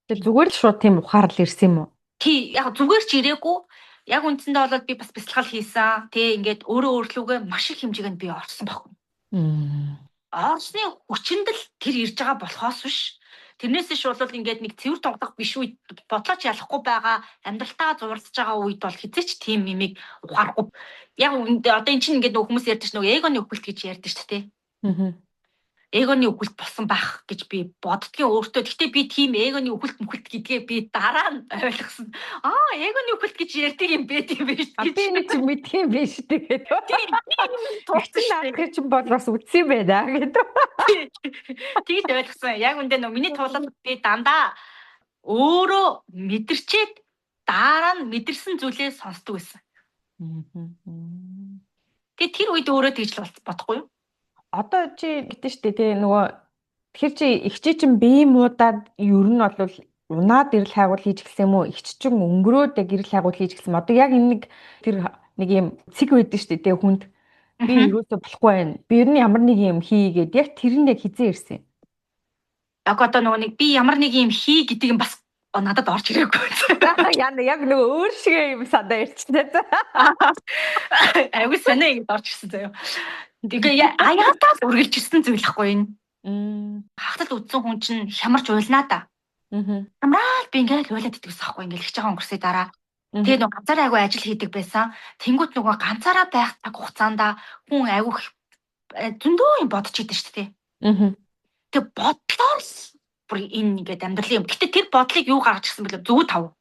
Тэгээ зүгээр л шууд тийм ухаарл ирсэн юм уу? Тий, яг зүгээр ч ирээгүй. Яг үндсэндээ бол би бас бясалгал хийсэн. Тэ ингээд өөрөө өөрлөгөө маш их хэмжээнд би орсон байхгүй. Орсны хүчинд л тэр ирж байгаа болохоос биш. Тэрнээс иш бол ингээд нэг цэвэр тоглох биш үед бодлооч ялахгүй байгаа амьдралтаа зуралдж байгаа үед бол хизээч тийм юмыг ухаарахгүй. Яг одоо эн чинь ингээд нөгөө хүмүүс ярьдаг ш нөгөө эгоны үхэлт гэж ярьдаг ш тэ. Эгоны үхэлт болсон байх гэж би боддгийн өөртөө. Гэхдээ би тийм эгоны үхэлт мүхэлт гэдгээ би дараа нь ойлгосон. Аа, эгоны үхэлт гэж ярьдаг юм бэ тийм биш гэж. Би нэг ч мэдх юм биш тэгээд. Тийм тулцсан шүү дээ. Чинь бол бас үтсэн юм байна гэдэг. Тэгж ойлгосон. Яг үндэ нөө миний тулал би дандаа өөрөө мэдэрчээд дараа нь мэдэрсэн зүйлээ сонсдог байсан. Тэгээ тэр үед өөрөө тэгж л бодохгүй юу? Одоо чи гэтэн штэ тий нөгөө тэгэхээр чи эгчий чинь бие муудаад ер нь бол унаад эрэл хайгуул хийж эхэлсэн юм уу? Эгч чинь өнгөрөөд яг эрэл хайгуул хийж эхэлсэн. Одоо яг энэ нэг тэр нэг юм цэг байдаг штэ тий хүнд. Би ерөөсөө болохгүй байна. Би ер нь ямар нэг юм хийгээд яг тэр нь яг хизээ ирсэн. Яг одоо нөгөө нэг би ямар нэг юм хий гэдэг юм бас надад орж ирээгүй. Яна яг нөгөө өөр шиг юм садаа ирчихлээ. Айгуу сонио ингэж орж ирсэн заяа. Тэгээ аяатаа л үргэлж ирсэн зүйл ахгүй энэ. Хахтал үдсэн хүн чинь хямарч уйлнаа да. Хямраал би ингээл уйлаад идэх гэсэн аахгүй ингээл ихж байгаа өнгөрсөй дараа. Тэгээ нөгөө ганцаараа айгуу ажил хийдэг байсан. Тэнгүүт нөгөө ганцаараа байх цаг хугацаанд хүн айгуу зөндөө юм бодож идэв шүү дээ. Тэгээ бодлоор л бүр энэ ингээд амьдралын юм. Гэтэ тэр бодлыг юу гаргаж ирсэн бэлээ? Зүг тав.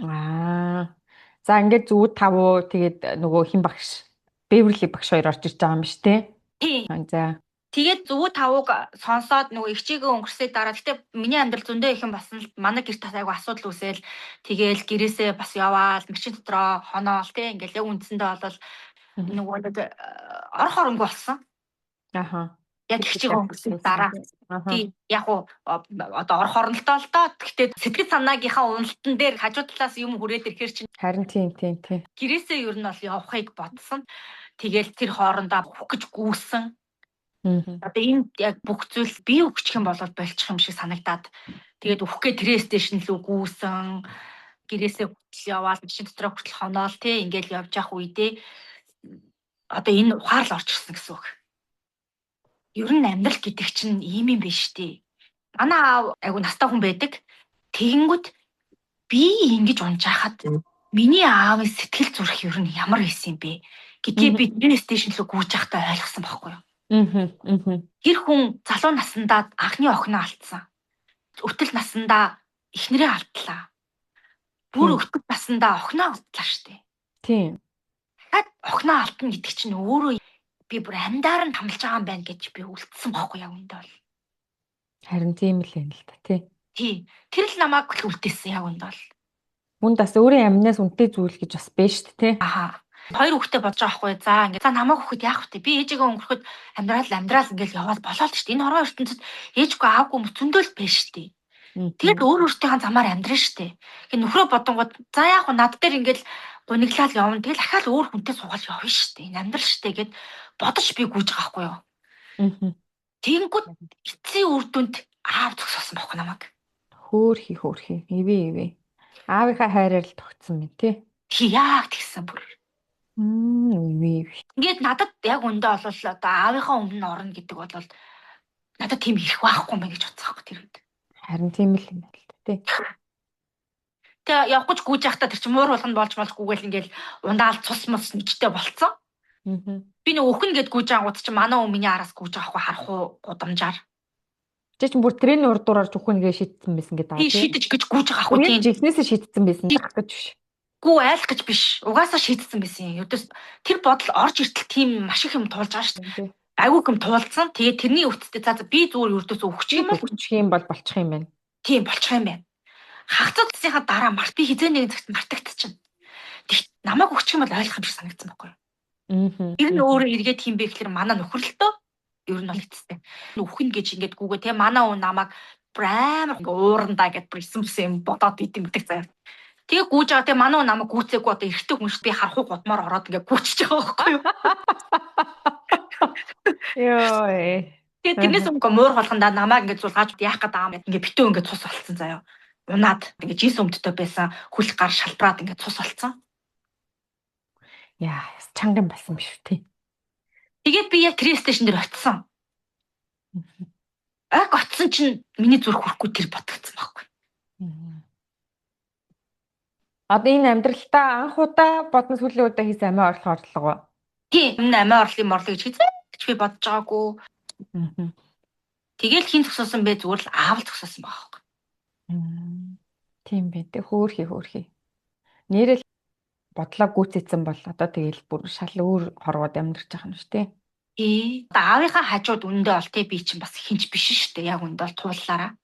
Аа. За ингээд зүг тав уу тэгээд нөгөө хин багш Беверли багш хоёр орж ирж байгаа юм биш үү? Тийм. За. Тэгээд зүг тавууг сонсоод нөгөө эгчийгээ өнгөрсөй дараа гэтэ миний амьдрал зөндөө их юм болсон л манай гэрт бас айгу асуудал үүсээл тэгээл гэрээсээ бас яваал машин дотроо хоноол тий ингээл яг үндсэндээ бол нөгөө нэг орох оронгүй болсон. Аха. Яг эгчийгээ өнгөрсөн дараа. Тий яг уу одоо орох оронолтоо л доо. Гэтэ сэтгэл санаагийнхаа уналтан дээр хажуу талаас юм хүрээд ирэхэр чинь харин тийм тийм тийм. Гэрээсээ ер нь бол явахыг бодсон. Тэгээл тэр хоорондоо өгөх гэж гүйсэн. Одоо энэ яг бүх зүйл би өгчих юм бол болчих юм шиг санагдаад тэгээд өгөх гээ тэрээ стейшн лүү гүйсэн. Гэрээсээ хүртэл яваал машин дотроо хүртэл хоноол те ингээл явж явах үедээ одоо энэ ухаал орж ирсэн гэсэн үг. Ер нь амьдрал гэдэг чинь ийм юм биш үү? Манай аав айгу настай хүн байдаг. Тэгэнгүүт би ингэж унжаахад миний аавын сэтгэл зүрх ер нь ямар байсан юм бэ гэдгийг би тэрээ стейшн лүү гүйж байхдаа ойлгосон байхгүй юу? Тэр хүн залуу насндаа анхны охиноо алдсан. Өтөл насндаа эхнэрээ алдлаа. Бүр өтөл насндаа охиноо алдлаа штэ. Тийм. Дахиад охиноо алдна гэдэг чинь өөрөө би бүр амьдаар нь хамлж байгаа юм байна гэж би үлдсэн байхгүй яг үндэ бол. Харин тийм л юм л та тий. Тий. Тэр л намайг л үлдээсэн яг үндэ бол. Мөн бас өөрийн амнаас үнэтэй зүйл гэж бас байна шүү дээ тий. Аха. Хоёр хүүхдээ бодож байгаа байхгүй. За ингээд за намайг хүүхэд яах вэ? Би ээжигээ өнгөрөхөд амьдрал ингээл яваал болоод шүү дээ. Энэ хорвоо ертөнцид ээжгүй аавгүй хүмүүс зөндөөл байна шүү дээ. Тэгээд өөр өөртөөхөө замаар амьдрна шүү дээ. Тэгээ нөхрөө бодонгууд за яах вэ? Над дээр ингээл гуниглал явна. Тэгэл ахаал өөр хүнтэй суугаал явна шүү дээ. Энэ амьдрал шүү дээ гэд бодож би гүйж байгаа байхгүй юу? Тэгэнгүүт эцсийн үр дүнд аав зогсоосон байхгүй намайг. Хөөхи хөөхи. Ивэ ивэ. Аавынхаа хайраар л тогтсон юм тий. Тий яг тэгсэн бүр. Ивэ ивэ. Ингээд надад яг үндэ бол одоо аавынхаа өмнө орно гэдэг бол надад тийм ирэх байхгүй юм байна гэж бодсон байхгүй тэр үед. Харин тийм л юм байна л та тий. Тэгээ явах гэж гүйж явахдаа тэр чинь муур болгоно болж гүгээл ингээл ундаал цус мус нэгтэй болцсон. Би нэг өхөн гэд гүйж ангууд чинь манай хүн миний араас гүйж байгаа хгүй харах уу гудамжаар. Чи чинь бүр тренийн урд дураар үхэн гэж шийдсэн байсан гэдэг аа. Шийдэж гэж гүйж байгаа хгүй тийм. Жихнээсээ шийдсэн байсан гэж биш. Гүү айлах гэж биш. Угаасаа шийдсэн байсан юм. Ердөөс тэр бодол орж иртэл тийм маш их юм туулж байгаа шүү дээ. Айгүйх юм туулсан. Тэгээ тэрний өвцтэй за би зүгээр ердөөс өгчих юм бол өгчих юм бол болчих юм байна. Тийм болчих юм байна. Хагацсныхаа дараа март би хизээ нэгэн цагт мартагдчихна. Тэг намайг өгчих юм бол ойлгох юм шиг санагдсан байхгүй юу? Тэр нь өөрөө эргээд тийм бэ гэхэлэр манай нөхөрлөлтөө ер нь бол эцэстэй. Үхэн гэж ингээд гүгээ те манай хүн намайг бүр амар ингээ уурандаа гэд бүр исэн бүсэн юм бодоод идэм гэдэг заяа. Тэгээ гүүж байгаа те манай хүн намайг гүүцээгүй одоо эрэгтэй хүн шүү би харахуу гудмаар ороод ингээ гүүчиж байгаа байхгүй юу? Йой. Тэгээд тэрнээс өмнө муур болгондоо намайг ингээд зулгааж яах гээд байгаа юм ингээд битүү ингээд цус болцсон заяа. Унаад ингээд жинс өмдтэй байсан хөл гар шалбраад ингээд цус болцсон. Яа, чанган болсон биш үү те. Тэгээд би яг train station дээр очисон. Яг очисон чинь миний зүрх хүрэхгүй тэр ботгцсан байхгүй. Одоо энэ амьдралтаа анх удаа бодно сүүлийн удаа хийсэн амиа орлох орлого уу? Тийм, энэ амиа орлох морлоо гэж хэзээ ч би бодож байгаагүй. Тэгэл хин зогсоосон бэ зүгээр л аав л зогсоосон байгаа байхгүй. Тийм бэ. Тэг хөөхий хөөхий. Нэрэл бодлоо гүйцээсэн бол одоо тэгэл бүр шал өөр хорвоод амьдарч байгаа юм шүү дээ. Тий. Одоо аавынхаа хажууд үндэ бол тий би чинь бас хинч биш шүү дээ. Яг үндэ бол тууллаараа.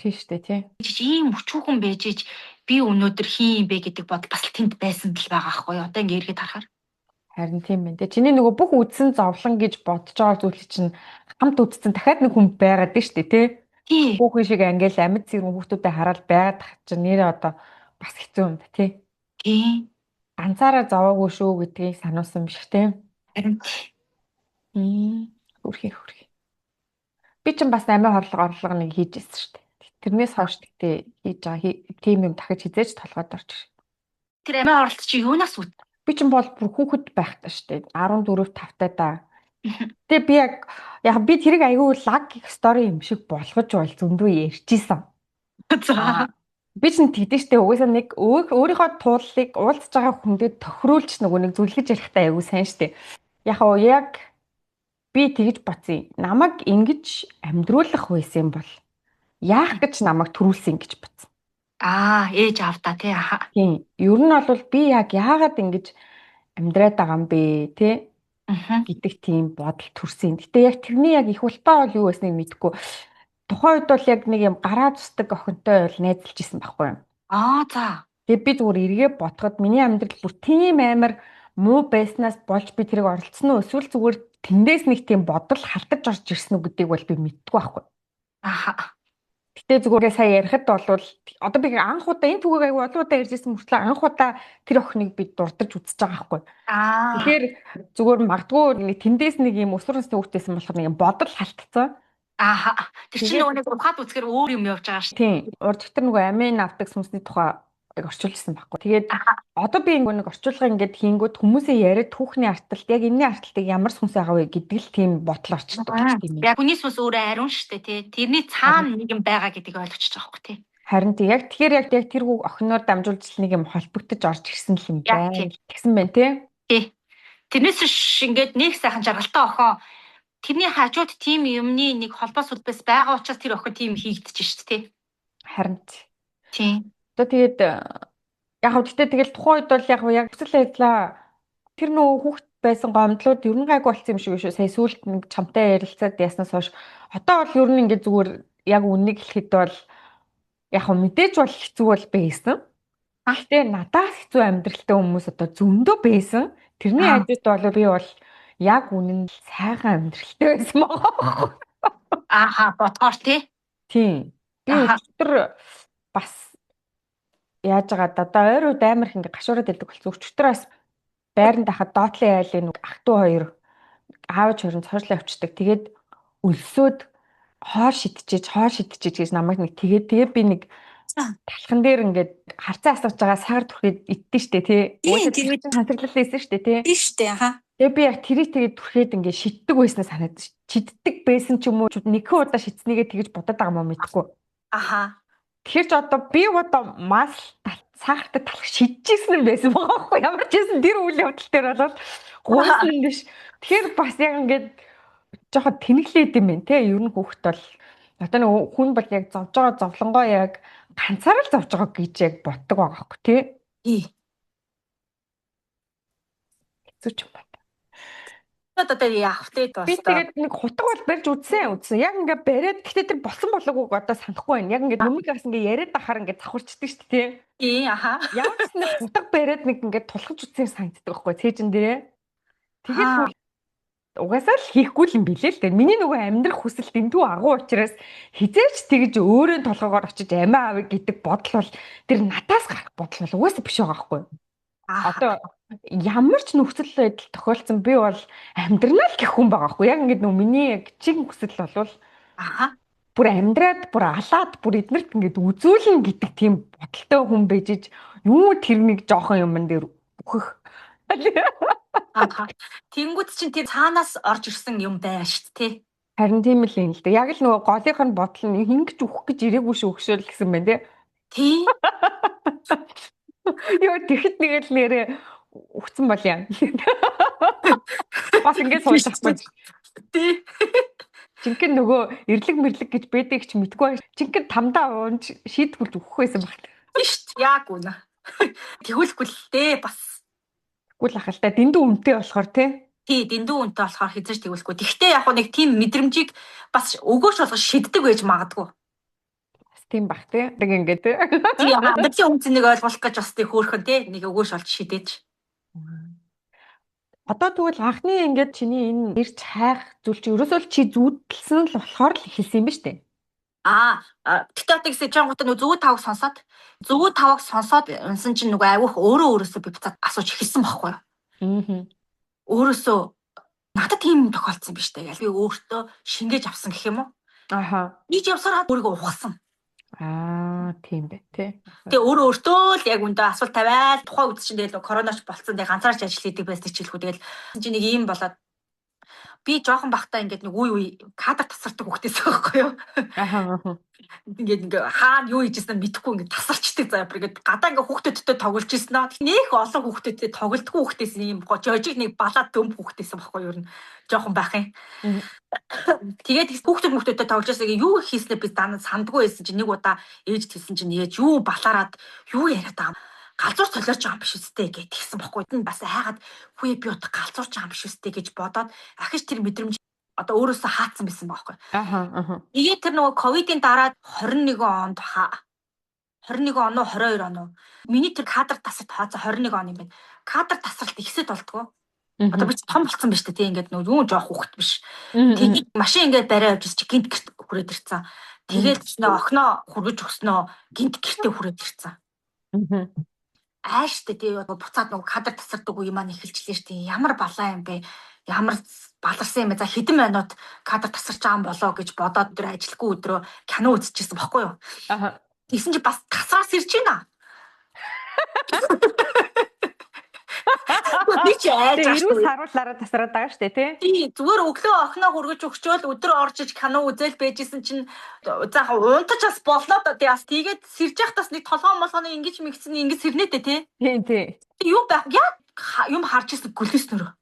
Тий шүү дээ тий. Ийм өчүүхэн байж ич би өнөөдөр хин юм бэ гэдэг бодол бас л тэнд байсан л байгаа хгүй юу. Одоо ингээ эргээд харахаар. Харин тийм байна. Тэгээ чиний нөгөө бүх үдсэн зовлон гэж бодож байгаа зүйлийг чинь хамт үдсэн дахиад нэг хүн байгаад нь шүү дээ тий. Тий. Хүүхэн шиг ангиал амьд зэрэг хүүхдүүдэд хараад байгаад тах чинь нэрээ одоо бас хэцүү юм да тий. Тий. Ганцаараа зовоогүй шүү гэдгийг сануулсан биш тий. Харин Хөрхи хөрхи. Би чинь бас амиа хорлого орлого нэг хийж ирсэн шүү дээ. Тэрнээс хойш тэгтээ хийж байгаа тийм юм дахиж хизээж толгойд орж ирэх. Тэр амиа хорлолт чи юунаас үт? Би чинь бол бүр хүүхэд байхдаа шүү дээ. 14 5-тай да. Тэгээ би яг би тэрийг айгүй лаг стори юм шиг болгож бол зөндөө ярьжсэн. За. Би чинь тэгдэж штэ угаасаа нэг өөрийнхөө тууллыг уулзж байгаа хүндээ тохируулж нөгөө нэг зүлгэж ярихдаа айгүй сайн штэ. Яг уу яг би тэгж бодсон. Намайг ингэж амьдруулах байсан бол яах гэж намайг төрүүлсэн гэж бодсон. Аа, ээж аавда тий. Тийм. Ер нь бол би яг яагаад ингэж амьдраад байгаа юм бэ тий гэдэг тийм бодол төрсөн. Гэтэ яг тэрний яг их ултаа бол юу байсныг мэдэхгүй. Тухайн үед бол яг нэг юм гараа цусдаг охинтой бол найзалж исэн байхгүй юу? Аа, за. Тэгээ би зүгээр эргээ бодоход миний амьдрал бүр тийм амар муу байснаас болж би тэрийг оролцсон уу эсвэл зүгээр тэндээс нэг тийм бодол халтаж орж ирсэн үү гэдгийг бол би мэддэггүй байхгүй. Аха. Гэтэ зүгээр сая ярихад бол одоо би анх удаа энэ түгээг аягүй олон удаа ярьжсэн мөртлөө анх удаа тэр охиныг би дурдаж үзэж байгаа байхгүй. Аа. Тэгэхээр зүгээр магадгүй нэг тэндээс нэг юм өсвөр насны хүүхдээсэн болохоор нэг юм бодол халтцсан. Ааха. Тэр чинь нөгөө нэг ухаад үзэхээр өөр юм явж байгаа шүү. Тийм. Урд тэр нөгөө амийн авдаг сүнсний тухай яг орчуулсан байхгүй. Тэгээд одоо би ингэ нэг орчуулга ингээд хийнгүүт хүмүүсийн яриад түүхний арталт яг энэний арталтыг ямар сүнс байгаа вэ гэдэг л тийм бодол орчдөг юм. Яг хүний сүнс өөрөө ариун шүү дээ тий. Тэрний цаана нэг юм байгаа гэдгийг ойлгочих жоох байхгүй тий. Харин тий яг тэгэхээр яг тэр охиноор дамжуулж нэг юм холбогдож орж ирсэн л юм байна. Тэгсэн байна тий. Тий. Тэрнээс биш ингээд нэг сайхан жаргалтай охин тэрний хажууд тийм юмны нэг холбоос сүлбэс байгаа учраас тэр охин тийм хийгдэж шүү дээ тий. Харин тий. Одоо тэгээд яг хав гэтээ тэгэл тухайн үед бол яг яг хүсэл ажиллаа тэр нөгөө хүүхд байсан гомдлууд ер нь гайгүй болсон юм шиг шүү. Сая сүүлд нэг чамтай ярилцаад яснаас хойш одоо бол ер нь ингээд зүгээр яг үннийг хэлэхэд бол яг хав мэдээж бол хэцүү бол байсан. Гэхдээ надаас хэцүү амьдралтай хүмүүс одоо зөндөө байсан. Тэрний хажууд бол би бол яг үнэн сайхан амьдралтай байсан байгаа. Ааха бодгоор тий. Тийм. Би өчтөр бас яаж байгаа да одоо ойр үед амар их ингээ гашуураад байдаг болсон. Өчтөр бас байранд хахад доотлын айлын нэг ах トゥ хоёр аавч хоёр нь цоошлоо явчихдаг. Тэгээд өлсөөд хоол шидчихэж хоол шидчихэж гэж намайг нэг тэгээд тэгээ би нэг талхан дээр ингээд харцаа асууж байгаа сахар түрхэд иддэн штэ тий. Тэр үед хансаглал байсан штэ тий. Тийм штэ аха. Тэгээ би яг тэрийг тэгээд түрхэд ингээд шиддэг байснаа санаад шиддэг байсан ч юм уу нэгэн удаа шидснийгээ тэгэж бодоод байгаа юм уу мэдэхгүй. Аха. Тэгэхээр ч одоо би одоо мас сахартай талах шидчихсэн юм байсан байгаа байхгүй ямар ч байсан тэр үйл явдал дээр бол гуйсан юм биш. Тэгэхээр бас яг ингээд жоохон тэнэглээд юм байна те. Ер нь хүүхэд бол одоо нэг хүн бол яг зовж байгаа зовлонгоо яг ганцаараа л зовж байгаа гэж яг боддог байгаа байхгүй тий. Тий. Хэцүү ч юм байна. Одоо яах вэ Би тэгээд нэг хутга бол барьж үзсэн. Яг ингээ бариад гэхдээ тэр болсон болоогүй одоо санахгүй байна. Яг ингээ нүмиг бас ингээ яриад ахаар ингээ завхарчдаг шүү дээ. Тий, аха. Ямар ч нэг хутга бариад нэг ингээ тулхаж үзсэн санагддаг байхгүй цээжин дээрээ. Тэгээд угаасаа л хийхгүй л юм билээ л дээ. Миний нөгөө амьдрах хүсэл дэндүү агуу учраас хизээч тэгж өөрөө толгоогоор очиж амиа авъя гэдэг бодол бол тэр надаас гарах бодол бол угаасаа биш байгаа байхгүй. Одоо Ямар ч нөхцөл байдал тохиолдсон би бол амьдрнаа л гэх хүн байгаа хгүй. Яг ингээд нөө миний яг чин хүсэл болвол бүр амьдраад, бүр алаад, бүр эднэрт ингээд үзүүлнэ гэдэг тийм бодолтой хүн байж юу тэр нэг жоохон юмн дээр үхэх. Тэнгүүд чинь тэр цаанаас орж ирсэн юм байна шүү дээ, тий. Харин тийм л юм л дээ. Яг л нөгөө голынх нь бодол нь ингэж үхэх гэж ирээгүй шүү өгшөөл гэсэн байна тий. Тий. Йоо, тэгэхэд нэг л нэрээ үхсэн бол яа. Бас ингэж сууж авахгүй. Тий. Жинхэнэ нөгөө эрлэг мэрлэг гэж бэдэг ч мэдгүй. Жинхэнэ тамдаа унж шийтгүүлж өгөх байсан баг. Тийм шүү дээ. Яг үнэ. Тэгүүлэхгүй л дээ бас. Тэгвэл ах л та дэндүү үнэтэй болохоор тий. Тий, дэндүү үнэтэй болохоор хизэж тэгүүлэхгүй. Тэгвэл яг нэг тийм мэдрэмжийг бас өгөөш болгож шиддэг байж магадгүй. Бас тийм бах тий. Нэг ингэ тий. Тий, амьдралын үнэ цэнийг ойлгуулах гэж бас тий хөөхөн тий нэг өгөөш болж шидэж. Одоо тэгвэл анхны ингээд чиний энэ ирч хайх зүйл чи ерөөсөө л чи зүүдэлсэн л болохоор л эхэлсэн юм ба штэ. Аа, тэгтээ одоо гэсэн чангуудаа нөгөө зөвүү таваг сонсоод унсан чинь нөгөө айгүйх өөрөө өөрөөсөө би буцаад асууж эхэлсэн байхгүй юу? Аа. Өөрөөсөө надад тийм тохиолдсон биш үү гэл би өөртөө шингээж авсан гэх юм уу? Аха. Ийж явсараа өөрийгөө ухсан. Аа, тийм бэ тий. Тэгээ өөрөө өөртөө л яг үндэ асуулт тавиал тухайн үед чинь тэгэл короноч болцсон, тэгээ ганцаарч ажил хийдэг байсан ч хэлэхүү, тэгэл чи нэг ийм болоод би жоохон бахтаа ингээд нэг үе үе кадр тасардаг хүүхдээс байхгүй юу? Аха. Ингээд ингээ хаана юу хийжсэн мэдэхгүй ингээд тасарчдаг заяа. Ингээд гадаа ингээ хүүхдүүдтэй тоглож ирсэн аа. Нэх олон хүүхдүүдтэй тоглодгүй хүүхдээс юм жожиг нэг балаад дөм хүүхдээсэн байхгүй юу ер нь жоохон байх юм. Тэгээд хүүхдүүд хүүхдүүдтэй тоглож байсан, юу хийснээ би данаа сандгүй байсан чинь нэг удаа ээж хэлсэн чинь ээж юу балаарад юу яриад байгаа, галзуур солиорч байгаа юм биш үстэй гэж тэгсэн бохгүй. Энэ бас айгаад хүү би утга галзуурч байгаа юм биш үстэй гэж бодоод ахиж тэр мэдрэмж одоо өөрөөсөө хаацсан байсан байхгүй. Аха. Тэгээд тэр нөгөө ковидын дараа 21 онд хаа 21 он уу, 22 он уу, миний тэр кадр тасалт хооцоо 21 он юм байна. Кадр тасралт ихсэд болтгоо. Одоо би том болцсон ба шүү дээ. Тий, ингээд нөгөө юу жоох хүүхэд биш. Тэгээд машин ингээд бариа явж чи гинт гэрт хүрээд ирсэн. Тэгээд ч нөө охиноо хүргэж өгснөө гинт гэртээ хүрээд ирсэн. Ааштай тий, буцаад нөгөө кадр тасардаг үе маань эхэлжлээ шүү дээ. Ямар балаа юм бэ? Ямар баларсан юм бэ? За, хэдэн минут кадр тасарч байгаа юм болоо гэж бодоод өдөр ажилгүй өдрөө кино үзчихсэн бохгүй юу? Аа. Тэгсэн чи бас тасраас ирж байна. Би чи айж байгаа шүү. Харуулаараа тасраад байгаа шүү дээ, тий? Тий, зүгээр өглөө охиноо хүргэж өгчөөл өдөр орж иж кино үзэл байжсэн чинь за унтаж бас болноо да. Тий, бас тэгээд сэрж явах тас нэг толгоо молгооны ингэж мэгцэн ингэж сэрнэ дээ, тий. Тий, тий. Юу байх яг юм харж ирсэн гөлөөс нөрөө.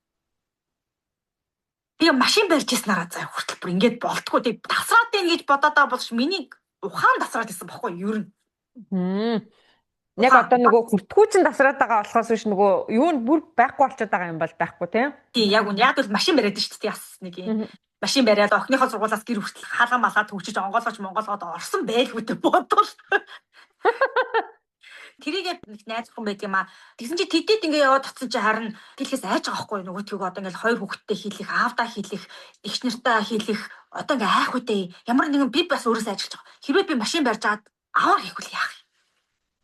Тэгээ машин барьж ирсэн араа заа хүртэл бүр ингэж болтгоо. Тий, тасраад байна гэж бодоод байгаа боловч миний ухаан тасраад исэн бохгүй юу ер нь. Яг одоо нөгөө хүртгүү чинь тасраад байгаа болохоос биш нөгөө юу нь бүр байхгүй болчиход байгаа юм бол байхгүй тийм. Тий, яг үн. Яг бол машин бариад шүү дээ, бас нэг юм. Машин бариад охиныхоо сургуулиас гэр хүртэл хаалга малгаа төгчөж онгоолгож монголгоод орсон байлгүй дээ бодвол. Тэрийг нэг найз охин байт юм аа. Тэгсэн чи тэдэд ингээ яваад татсан чи харин дэлхээс айж байгаа байхгүй нөгөө тийг одоо ингээл хоёр хүүхэдтэй хийлэх, аавдаа хийлэх, эгч нартаа хийлэх, одоо ингээ айх үтэй. Ямар нэгэн би бас өөрөөсөө ажиллаж байгаа. Хэрвээ би машин барьж аваад аваар хийхвэл яах юм?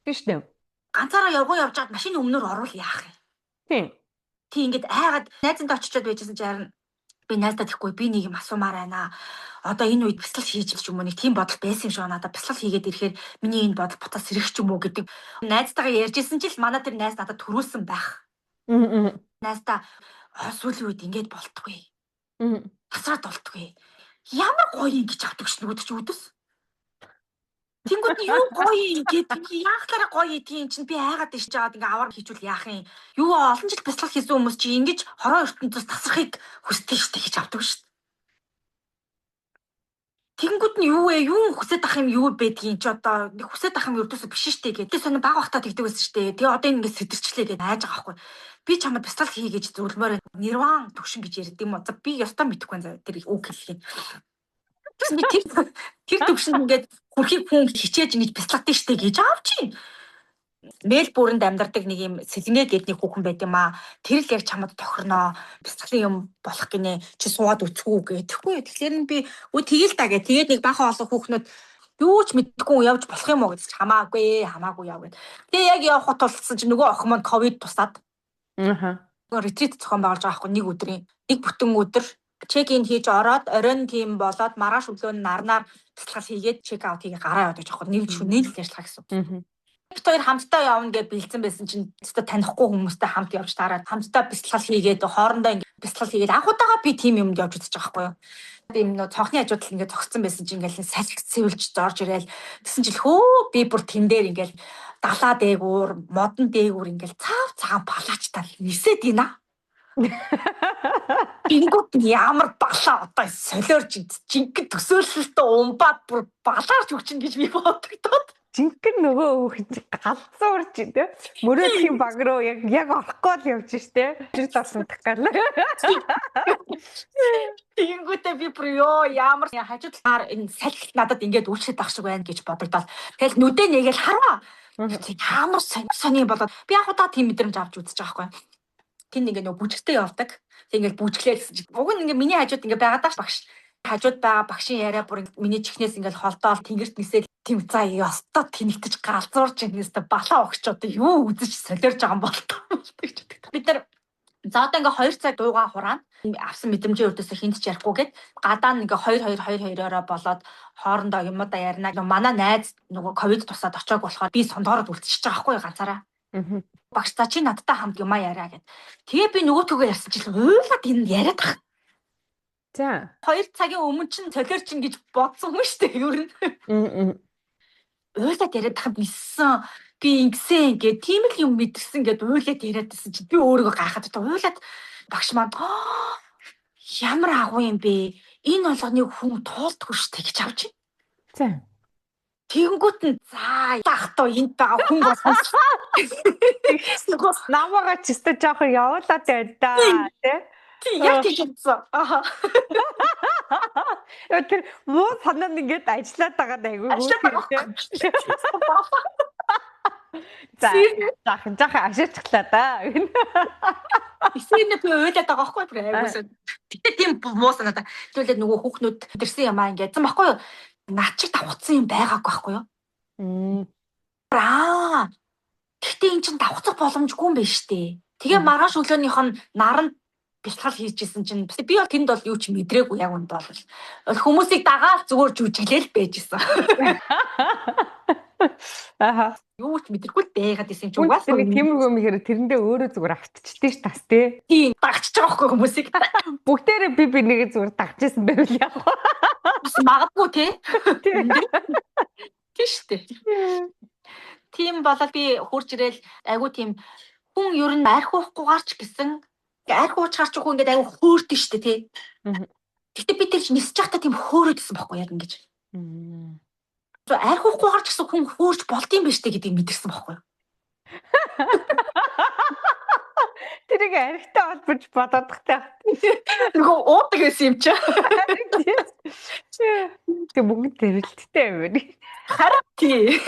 Тийм шүү дээ. Ганцаараа явган явж байгаад машины өмнөр орвол яах юм? Тийм. Тий, ингээд айгаад найзандаа очичоод байжсэн чи харин би найздаа тэхгүй би нэг юм асуумаар байна. Одоо энэ үед бяцлал хийж ч юм уу, нэг тийм бодол байсан юм шиг надад, бяцлал хийгээд ирэхээр миний энэ бодол буцаа сэрэх ч юм уу гэдэг найзтайгаа ярьжсэн чил манай тэр найз надад төрүүлсэн байх. Найздаа сүүлийн үед ингээд болтгүй. Тасраад болтгүй. Ямар гоё юм гэж авдаг ш нөгөөд чи үдэс. Тэнгүүд нь юу гоё юм гээд яахлаараа гоё тийм чинь би айгаад иш жаад ингээ аваар хийжүүл яах юм. Юу олон жил бяцлал хийсэн хүмүүс чи ингэж хороо ертөнцөөс тасрахыг хүсдэг штэ гэж авдаг штэ. Тэнгүүд нь юу вэ? Юу хүсэж ах юм юу байдгийг чи одоо нэг хүсэж ах юм ердөөсөө биш штэ гэдэг. Тэ сонир баг бахта тэгдэг байсан штэ. Тэгээ одоо ингэ сэтэрчлээ гэж айж байгаа байхгүй. Би чамд бяцлал хий гэж зөвлөмөр, нирван төгшин гэж ярьд юм уу? За, би ёстой мэдэхгүй заа тэр үг хэлхийг. Тэгсэн би тэр төвшөнд ингээд хүрхийг хүн хичээж ингэж бяцлагдаг штэ гэж авч. Мельбурнд амьдардаг нэг юм сэлнгэ гэдэг нэг хүүхэн байт юм аа. Тэр л яг чамд тохирноо. Бяцлаглын юм болох гинэ. Чи суугаад үцгүү гэх. Тэгэхгүй. Тэгэхээр нь би өө тэгэл та гэ. Тэгээд нэг бахан олон хүүхнүүд юу ч мэдэхгүй явж болох юм уу гэж хамаагүй хамаагүй яв гэд. Тэгээ яг явах тулцсан чинь нөгөө охин маань ковид тусаад. Аа. Retreat зохион байгуулж байгаа байхгүй нэг өдрийн. Нэг бүтэн өдөр check in хийж ороод оройн тийм болоод маргааш өглөө нь нарнаар бясалгал хийгээд check out хийгээ гараа яваад байгаа байхгүй. Нэг шөнийн л ажиллагаа гэсэн. Бид хоёр хамтдаа явна гэж бэлдсэн байсан чинь зөвхөн танихгүй хүмүүстэй хамт явж таарад хамтдаа бясалгал хийгээд хоорондоо ингэ бясалгал хийгээд анх удаага би тийм юмд явж үзэж байгаа байхгүй юу. Тийм нөө цонхны хажууд л ингэ зогссон байсан чинь ингээл салхи цэвэлж зорж ирээл тэгсэн чинь хөө би бүр тэн дээр ингээл далаа дээгүүр модон дээгүүр ингээл цаав цагаан палаачтал нисээд ийна. Бингүүд ямар балаа одоо солиорч жинхэнэ төсөөлөлтөө умбаад бүр балаарч өгчин гэж би бодогдоод. Жинхэнэ нөгөө хүүхэд галзуурч тий. Мөрөөдлийн баг руу яг яг орохгүй л явж штэ. Тэр талсандах гал. Тэгэнгүүтээ би бүр ёо ямар хажууд талаар энэ салхи надад ингээд үйлчлээд ах шиг байна гэж бодогдоод. Тэгэл нүдэ нэгээл хараа. Ямар сони болоод би анх удаа тийм мэдрэмж авч үзэж байгаа байхгүй. Тэнд ингээд нөгөө бүжигтэй явдаг. Тэг ингээд бүжиглээ гэсэн чинь уг нь ингээд миний хажууд ингээд байгаад тааш багш. Хажууд байгаа багшийн яриа бүр миний чихнээс ингээд холдоол тэнгэрт нисэл тийм за ёстой тэнэгтэж галзуурч ингэстэй балаа огч одоо юу үзэж солиорж байгаа юм бол гэж боддог. Бид нар за одоо ингээ 2 цаг дуугаа хураана. Авсан мэдрэмжийн өрдөөсөө хинт ч ярихгүй гээд гадаа нь ингээ 2 2 2 2-ороо болоод хоорондоо юмудаа ярина. Манай найз нөгөө ковид тусаад очоог болохоор би сондоороод үлдчихэж байгаа байхгүй ганцаараа. Багш за чи надтай хамт юмаа яриа гэд. Тэгээ би нөгөө төгөө ярьсан чинь уйлаад энэ яриад байгаа. За. 2 цагийн өмнө чинь солиор чинь гэж бодсон хүн шүү дээ ер нь. Уйлаад яриад тахад ниссэн би ингэсэн ингээд тийм л юм мэдэрсэн гэд уйлаад яриад байсан чинь би өөрийгөө гайхаад одоо уйлаад багш маань ямар агуу юм бэ? Энэ болгоныг хүн туулдаггүй шүү дээ гэж авч. За. Тэгэнгүүт нь за ах тоо энд байгаа хүн болсон. Намайгаа ч өстө жоохон явуулаад байна да тий. Тий яг тийж бодсон. Аа. Тэр муу санаанд ингээд ажиллаад байгаа даа айгүй хөөрхөн. За жаахан жаахан ашиглаа да. Эсэний би уйлаад байгаа байхгүй бүр айгуус. Гэтэ тийм муу санаа. Тэгвэл нөгөө хүүхнүүд дэрсэн юм аа ингээд зам байхгүй юу? Над чиг давхцсан юм байгаагүй байхгүй юу? Аа. Гэтэ эн чин давхцах боломжгүй юм байна штэ. Тэгээ маргааш өглөөнийх нь наранд бясалгал хийж исэн чинь би бол тэнд бол юу ч мэдрээгүй яг үнд бол. Хүмүүсийг дагаал зүгээр жүжиглээл байж исэн. Аха. Юу ч мэдрэхгүй л байгаад исэн чинь угаасаа нэг тиймэрхүү юм ихээр тэрэндээ өөрөө зүгээр автчихдээ ш тас тий. Тийм дагчж байгаа байхгүй хүмүүсийг. Бүгдээрээ би би нэгэ зүгээр дагж исэн байвал яг. Бас магадгүй тий. Тийм шүү дээ. Тийм болол би хурж ирээл айгу тийм хүн ер нь арх уухгүйгээр ч гэсэн арх уучгаар ч хүн ингээд айгу хөөрдөн шүү дээ тий. Гэтэ би тэр чинь нисэж байхдаа тийм хөөрөөд исэн байхгүй яг ингэж. Арх уухгүйгээр ч гэсэн хүн хөөрч болд юм байна шүү дээ гэдгийг мэдэрсэн байхгүй юу? Тэрийг архитай холбож бодоод тахтай. Нөгөө уудаг байсан юм чи. Тэг мөнгө тэрэлттэй юм байна. Харин тий.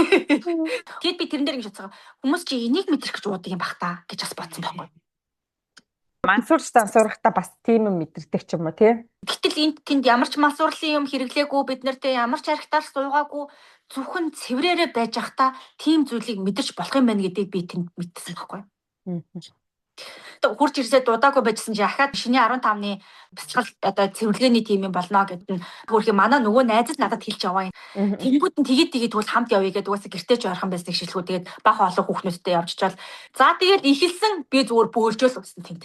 Тэгэд би тэрэн дээр ингэж бодсон. Хүмүүс чи энийг мэдрэх гэж уудаг юм бах та гэж бас бодсон байхгүй. Мансуурч дансуурахта бас тийм юм мэдэрдэг ч юм уу тий. Гэтэл энд тэнд ямар ч мансуурлын юм хэрэглээгүй бид нартэй ямар ч архитаар суугаагүй зөвхөн цэврээрээ байж байхдаа тийм зүйлийг мэдэрч болох юм байна гэдгийг би тэнд мэдсэн байхгүй. Хурж ирсээ дуудаагүй байжсэн чи ахаад шиний 15-ны бяцлал одоо цэвэрлэгээний тим юм болно гэдээ нь хөөрхи манай нөгөө найз л надад хэлж яваа юм. Тэнгүүд нь тэгээд тэгээд тэгвэл хамт явъя гэдэг угаасаа гэртээ ч ойрхон байсан шилхүү тэгээд бага олон хүүхнүүдтэй явчихвал за тэгээд ихэлсэн би зүгээр бөөлжөөл усан тэнд.